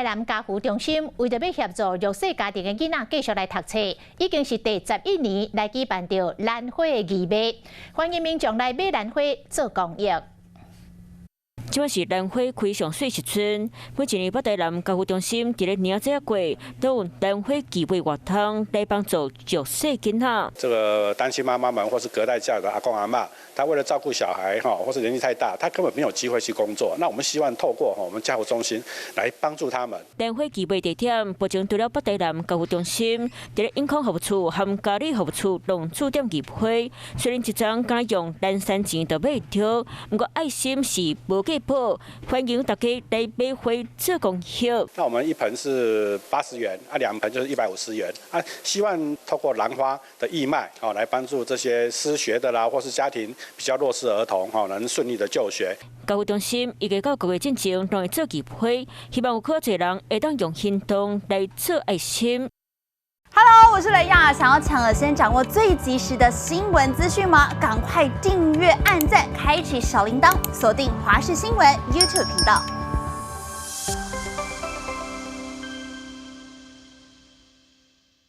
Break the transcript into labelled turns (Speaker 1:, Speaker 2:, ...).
Speaker 1: 台南家扶中心為著欲協助弱勢家庭的囡仔繼續來讀冊，已經是第11年來舉辦著蘭花的義賣，歡迎民眾來買蘭花做公益。
Speaker 2: 這擺是蘭花開上媠時陣，每一年北台南家扶中心佇咧年仔過，都有蘭花義賣活動來幫助弱勢囡仔。
Speaker 3: 這個單親媽媽們或是隔代教養的阿公阿嬤，他為了照顧小孩哈，或是年紀太大，他根本沒有機會去工作。那我們希望透過我們家扶中心來幫助他們。
Speaker 2: 蘭花義賣地點，目前除了北台南家扶中心，佇咧永康服務處和嘉里服務處攏駐點義花。雖然一叢敢用蘭山錢就買著，毋過愛心是無價寶，歡迎大家來買花做公益。
Speaker 3: 那我們一盆是80元，啊兩盆就是150元。啊，希望透過蘭花的義賣，哦，來幫助這些失學的啦，或是家庭比較弱勢兒童，哈，能順利的就學。
Speaker 2: 家扶中心預計到6月進前攏會做義花，希望有較濟人會當用行動來做愛心。
Speaker 4: Hello，我是雷亞，想要搶先掌握最及時的新聞資訊嗎？趕快訂閱、按讚、開啟小鈴鐺，鎖定華視新聞 YouTube 頻道。